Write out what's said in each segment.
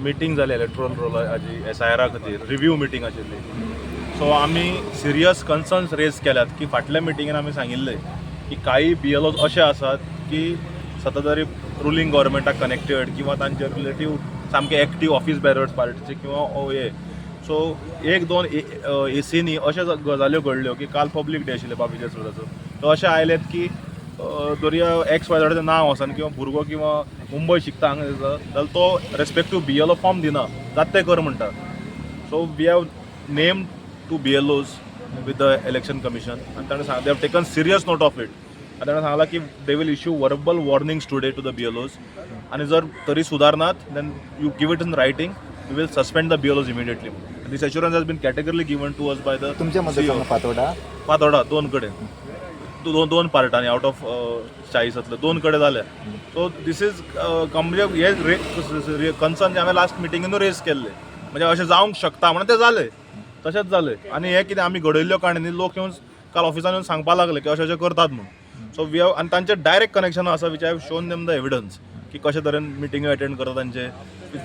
Meeting जाली electoral रोलाची एसआयआरा खातीर review meeting आशिल्ली. सो आमी सिरियस कन्सर्न्स रेज केल्यात की फाटल्या मिटिंगेन आमी सांगिल्लें की काही बीएलओज अशे आसात की सत्ताधारी रुलींग गव्हर्मेंटाक कनेक्टेड किंवा तांचे रिलेटीव सामके एक्टीव ऑफीस बेरर्स पार्टीचे किंवा हे. सो एक दोन एसीनी अशे गजाल्यो घडल्यो की काल पब्लीक डे आशिल्ले बाब विजय सरदाचो, तो अशें आयलेत की धरया एक्स वाय झेडाचें नांव आसा किंवा भुरगो किंवा मुंबय शिकता हांगा दिसा जाल्यार तो रेस्पेक्टीव बीएलओ फॉर्म दिना, जात तें कर म्हणटा. So we have named two BLOs with the Election Commission आनी ताणें सांग they have taken serious note of it आनी ताणें सांगलां की they will issue verbal warnings today to the BLOs आनी जर तरी सुदारनात, then you give it in writing, we will suspend the BLOs immediately. This assurance has been categorically given to us by the तुमच्या मतदारसंघ फातोडा? फातोडा दोन कडेन, दोन दोन पार्टांनी, out of 40तांतले दोन कडेन जाले. सो this is म्हणजे हे कन्सर्न जे हांवें लास्ट मिटिंगेनूय रेज केल्ले, म्हणजे अशें जावंक शकता म्हणून ते जाले, तशेंच जालें. आनी हें कितें आमी घडयल्ल्यो काणी न्ही. लोक येवन काल ऑफिसान येवन सांगपा लागले की अशें अशें करतात म्हणून. सो we have आनी तांचे डायरेक्ट कनेक्शन आसा, which I have shown them the evidence की कशे तरेन मिटिंग्यो अटेंड करता तांचे.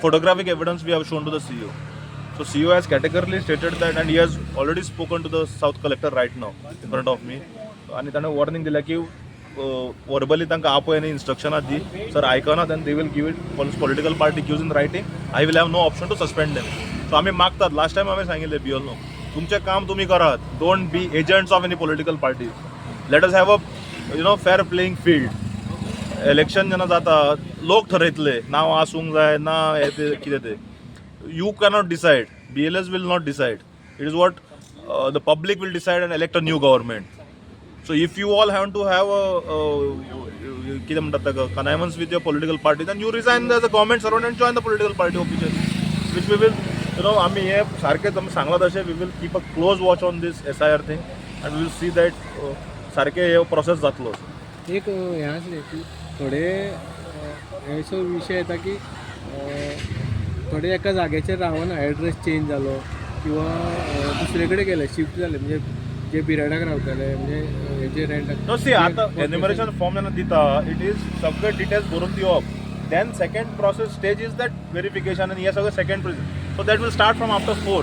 Photographic evidence we have shown to the CEO. So CEO has categorically stated that, and he has already spoken to the South Collector right now in front of me. आनी ताणें warning दिल्या की verbally तांकां आपय आनी इन्स्ट्रक्शनां दी. जर आयकना, then they will give it, political party gives in writing, I will have no option to suspend them. So आमी मागतात, लास्ट टायम हांवें सांगिल्लें, बीएलओ तुमचें काम तुमी करात, don't be agents of any political party. Let us have a fair playing field. Election जेन्ना जाता, लोक ठरयतले नांव आसूंक जाय ना, हें तें कितें तें. You cannot decide, BLOs will not decide. It is what the public will decide and elect a new government. So if you all have to have a कितें म्हणटात ताका, connivance with your political party, then you resign as a government servant and join the political party officially, which we will आमी हे सारकें तुमी सांगलां तशें, we will keep a close watch on this SIR thing and will see that सारकें हे process जातलो. एक हें आसलें की थोडे असो विशय येता की थोडे एका जाग्याचेर रावना, एड्रेस चेंज जालो किंवा दुसरे कडेन गेले, शिफ्ट जाले, म्हणजे जे बिराडाक रावताले, म्हणजे हेजे रेंट. नो, सी, आतां एन्युमरेशन फॉर्म जेन्ना दिता, it is सगळे डिटेल्स बरोवन दिवप. Then second process stage is that verification आनी हे सगळें second process. So that will start from after 4.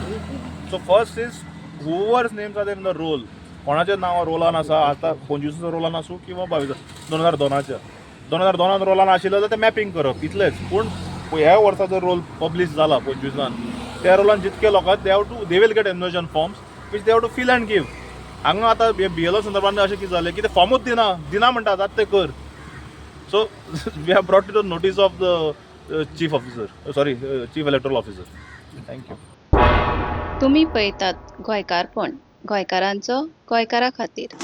So first is whoever's names are in the roll, कोणाचें नांव रोलान आसा, आतां 25चो रोलान आसूं किंवा 22 2002च्या, 2002न रोलान आशिल्लो जाल्यार तें मॅपिंग करप, इतलेंच. पूण ह्या वर्सा जो रोल पब्लीश जाला 25न, त्या रोलान जितके लोकांक they will get enumeration forms which they have to fill and give. हांगा आतां बी एल ओ संदर्भात अशें कितें जालें की ते फॉर्मूच दिना, दिना म्हणटा, जात तें कर. So we have brought to the notice of the chief officer, sorry, chief electoral officer. Thank you. तुम्ही पळयतात गोंयकारपण, गोंयकारांचो गोंयकारा खातीर.